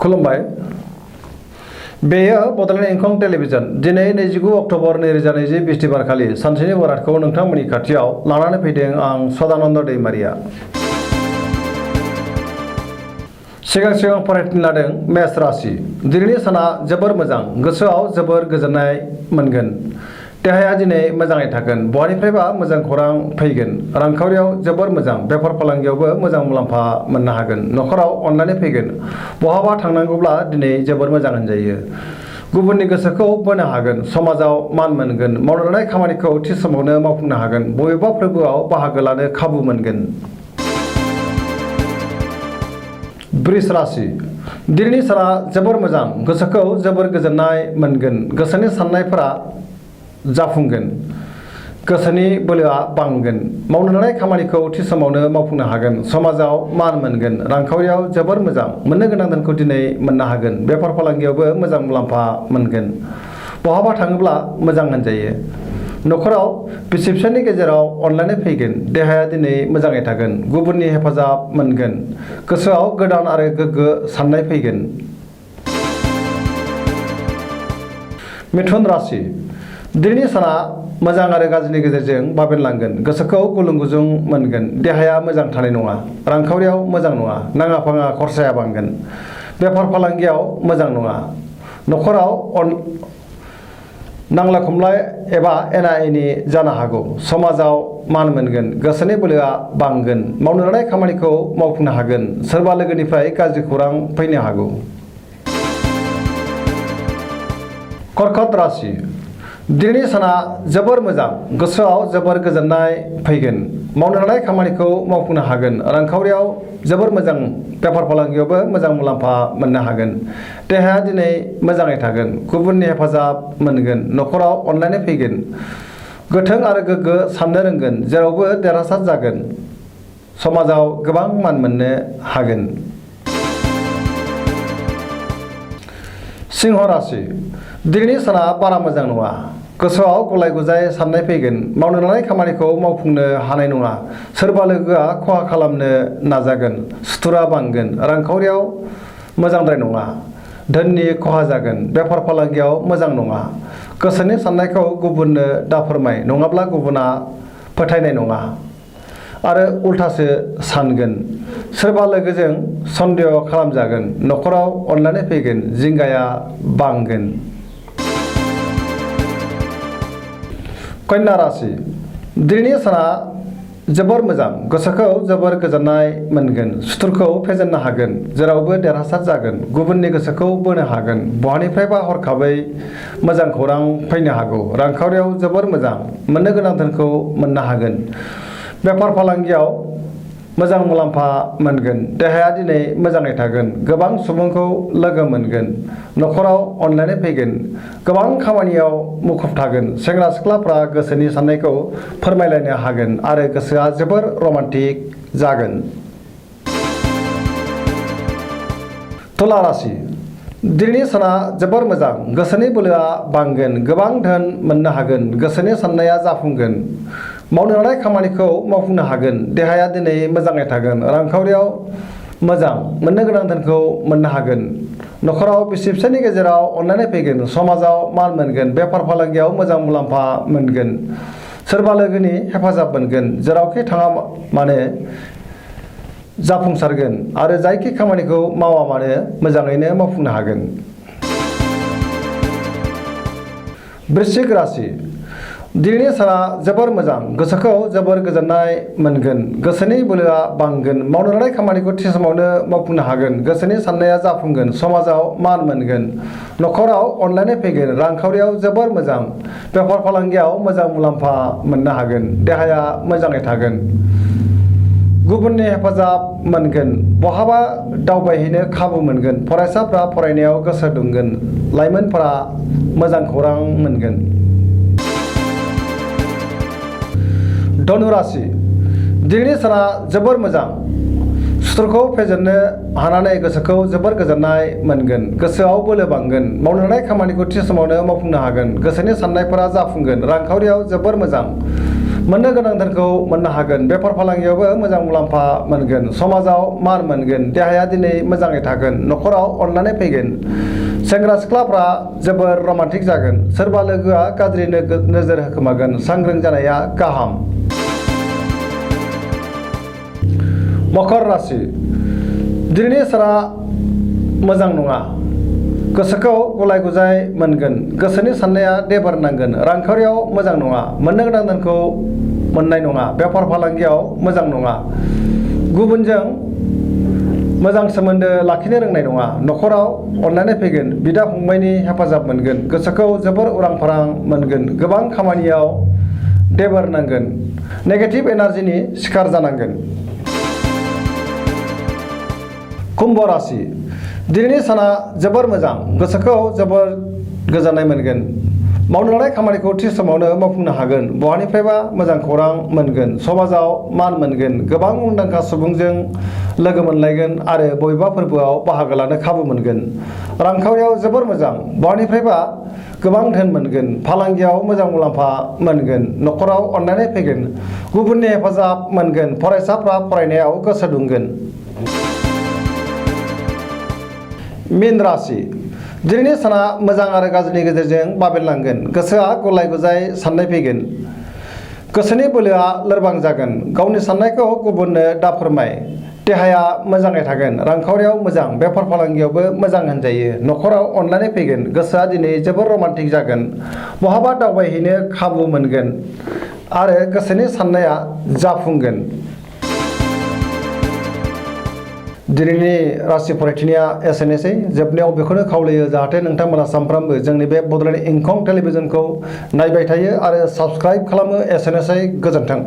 खुलुमबाय बेयो बड'लेण्ड इंखं टेलिभिजन दिनै 29 अक्ट'बर 2020 बिस्तिबार खालि सानसेनि बरादखौ नोंथांमोननि खाथियाव लानानै फैदों आं सदानन्द दैमारिया सिगां फरायनो लादों मेष राशि दिनैनि साना जोबोर मोजां गोसोआव जोबोर गोजोननाय मोनगोन देहाया दिनै मोजाङै थागोन बहानिफ्रायबा मोजां खौरां फैगोन रांखावरियाव जोबोर मोजां बेफार फालांगियावबो मोजां मुलाम्फा मोननो हागोन नखराव अननानै फैगोन बहाबा थांनांगौब्ला दिनै जोबोर मोजां होनजायो गुबुननि गोसोखौ बोनो हागोन समाजाव मान मोनगोन मावनो लानाय खामानिखौ थि समावनो मावफुंनो हागोन बबेबा फोरबोआव बाहागो लानो खाबु मोनगोन वृष राशि दिनैनि साना जोबोर मोजां गोसोखौ जोबोर गोजोननाय मोनगोन गोसोनि साननायफोरा जाफुंगोन गोसोनि बोलोआ बांगोन मावनो लानाय खामानिखौ थि समावनो मावफुंनो हागोन समाजाव मान मोनगोन रांखावरियाव जोबोर मोजां मोननो गोनां धोनखौ दिनै मोननो हागोन बेफार फालांगियावबो मोजां मुलाम्फा मोनगोन बहाबा थाङोब्ला मोजां होनजायो नखराव बिसि फिसायनि गेजेराव अनलायनाय फैगोन देहाया दिनै मोजाङै थागोन गुबुननि हेफाजाब मोनगोन गोसोआव गोदान आरो गोग्गो साननाय फैगोन मिथुन राशि दिनैनि साना मोजां आरो गाज्रिनि गेजेरजों बाबेनलांगोन गोसोखौ गुलुं गुजुं मोनगोन देहाया मोजां थानाय नङा रांखावरियाव मोजां नङा नाङा फाङा खरसाया बांगोन बेफार फालांगियाव मोजां नङा नखराव नांलाय खमलाय एबा एना एनि जानो हागौ समाजाव मान मोनगोन गोसोनि बोलोआ बांगोन मावनो लानाय खामानिखौ मावफुंनो हागोन सोरबा लोगोनिफ्राय गाज्रि खौरां फैनो हागौ कर्कट राशि दिनैनि साना जोबोर मोजां गोसोआव जोबोर गोजोननाय फैगोन मावनो लानाय खामानिखौ मावफुंनो हागोन रांखावरियाव जोबोर मोजां बेफार फालांगियावबो मोजां मुलाम्फा मोननो हागोन देहाया दिनै मोजाङै थागोन गुबुननि हेफाजाब मोनगोन नखराव अनलायनाय फैगोन गोथों आरो गोग्गो साननो रोंगोन जेरावबो देरहासार जागोन समाजाव गोबां मान मोननो हागोन सिंह राशि दिनैनि साना बारा मोजां नङा गोसोआव गलाय गुजाय साननाय फैगोन मावनो लानाय खामानिखौ मावफुंनो हानाय नङा सोरबा लोगोआ खहा खालामनो नाजागोन सुथुरा बांगोन रांखावरियाव मोजांद्राय नङा धोननि खहा जागोन बेफार फालांगियाव मोजां नङा गोसोनि साननायखौ गुबुननो दाफोरमाय नङाब्ला गुबुना फोथायनाय नङा आरो उल्थासो सानगोन सोरबा लोगोजों सन्देह खालामजागोन नखराव अनलायनाय फैगोन जिंगाया बांगोन कन्या राशि दिनैनि साना जोबोर मोजां गोसोखौ जोबोर गोजोननाय मोनगोन सुथुरखौ फेजेननो हागोन जेरावबो देरहासार जागोन गुबुननि गोसोखौ बोनो हागोन बहानिफ्रायबा हरखाबै मोजां खौरां फैनो हागौ रांखावरियाव जोबोर मोजां मोननो गोनां धोनखौ मोननो हागोन बेफार फालांगियाव मोजां मुलाम्फा मोनगोन देहाया दिनै मोजाङै थागोन गोबां सुबुंखौ लोगो मोनगोन नखराव अनलायनाय फैगोन गोबां खामानियाव मुखुब थागोन सेंग्रा सिख्लाफ्रा गोसोनि साननायखौ फोरमायलायनो हागोन आरो गोसोआ जोबोर रमान्टिक जागोन तुला राशि दिनैनि साना जोबोर मोजां गोसोनि बोलोआ बांगोन गोबां धोन मोननो हागोन गोसोनि साननाया जाफुंगोन मावनो लानाय खामानिखौ मावफुंनो हागोन देहाया दिनै मोजाङै थागोन रांखावरियाव मोजां मोननो गोनां धोनखौ मोननो हागोन नखराव बिसि फिसायनि गेजेराव अनलायनाय फैगोन समाजाव मान मोनगोन बेफार फालांगियाव मोजां मुलाम्फा मोनगोन सोरबा लोगोनि हेफाजाब मोनगोन जेरावखि थाङा मानो जाफुंसारगोन आरो जायखि खामानिखौ मावा मानो मोजाङैनो मावफुंनो हागोन वृश्चिक राशि दिनैनि साना जोबोर मोजां गोसोखौ जोबोर गोजोननाय मोनगोन गोसोनि बोलोआ बांगोन मावनो लानाय खामानिखौ थि समावनो मावफुंनो हागोन गोसोनि साननाया जाफुंगोन समाजाव मान मोनगोन नखराव अनलायनाय फैगोन रांखावरियाव जोबोर मोजां बेफार फालांगियाव मोजां मुलाम्फा मोननो हागोन देहाया मोजाङै थागोन गुबुननि हेफाजाब मोनगोन बहाबा दावबायहैनो खाबु मोनगोन फरायसाफ्रा फरायनायाव गोसो दुंगोन लाइमोनफोरा मोजां खौरां मोनगोन धनु राशि दिनैनि साना जोबोर मोजां सुथुरखौ फेजेननो हानानै गोसोखौ जोबोर गोजोननाय मोनगोन गोसोआव बोलो बांगोन मावनो लानाय खामानिखौ थि समावनो मावफुंनो हागोन गोसोनि साननायफोरा जाफुंगोन रांखावरियाव जोबोर मोजां मोननो गोनां धोनखौ मोननो हागोन बेफार फालांगियावबो मोजां मुलाम्फा मोनगोन समाजाव मान मोनगोन देहाया दिनै मोजाङै थागोन न'खराव अननानै फैगोन सेंग्रा सिख्लाफ्रा जोबोर रमान्टिक जागोन सोरबा लोगोआ गाज्रि नोजोर होखोमागोन सांग्रां जानाया गाहाम। मकर राशि दिनैनि साना मोजां नङा गोसोखौ गलाय गुजाय मोनगोन गोसोनि साननाया देबार नांगोन रांखावरियाव मोजां नङा मोननो गोनां धोनखौ मोननाय नङा बेफार फालांगियाव मोजां नङा गुबुनजों मोजां सोमोन्दो लाखिनो रोंनाय नङा न'खराव अननानै फैगोन बिदा फंबायनि हेफाजाब मोनगोन गोसोखौ जोबोर उरां फारां मोनगोन गोबां खामानियाव देबार नांगोन नेगेटिभ एनार्जिनि शिकार जानांगोन। कुम्भ राशि दिनैनि साना जोबोर मोजां गोसोखौ जोबोर गोजोननाय मोनगोन मावनो लानाय खामानिखौ थि समावनो मावफुंनो हागोन बहानिफ्रायबा मोजां खौरां मोनगोन समाजाव मान मोनगोन गोबां मुंदांखा सुबुंजों लोगो मोनलायगोन आरो बबेबा फोरबोआव बाहागो लानो खाबु मोनगोन रांखावरियाव जोबोर मोजां बहानिफ्रायबा गोबां धोन मोनगोन फालांगियाव मोजां मुलाम्फा मोनगोन न'खराव अननानै फैगोन गुबुननि हेफाजाब मोनगोन फरायसाफ्रा फरायनायाव गोसो दुंगोन। मीन राशि दिनैनि साना मोजां आरो गाज्रिनि गेजेरजों बाबेनलांगोन गोसोआ गलाय गुजाय साननाय फैगोन गोसोनि बोलोआ लोरबां जागोन गावनि साननायखौ गुबुननो दा फोरमाय देहाया मोजाङै थागोन रांखावरियाव मोजां बेफार फालांगियावबो मोजां होनजायो न'खराव अननानै फैगोन गोसोआ दिनै जोबोर रमान्टिक जागोन बहाबा दावबायहैनो खाबु मोनगोन आरो गोसोनि साननाया जाफुंगोन। दिनैनि राशि फरायथिनाया एसेनोसै जोबनायाव बेखौनो खावलायो जाहाथे नोंथांमोना सानफ्रामबो जोंनि बे बड'लेण्ड इंखं टेलिभिजनखौ नायबाय थायो आरो साबस्क्राइब खालामो एसेनोसै गोजोन्थों।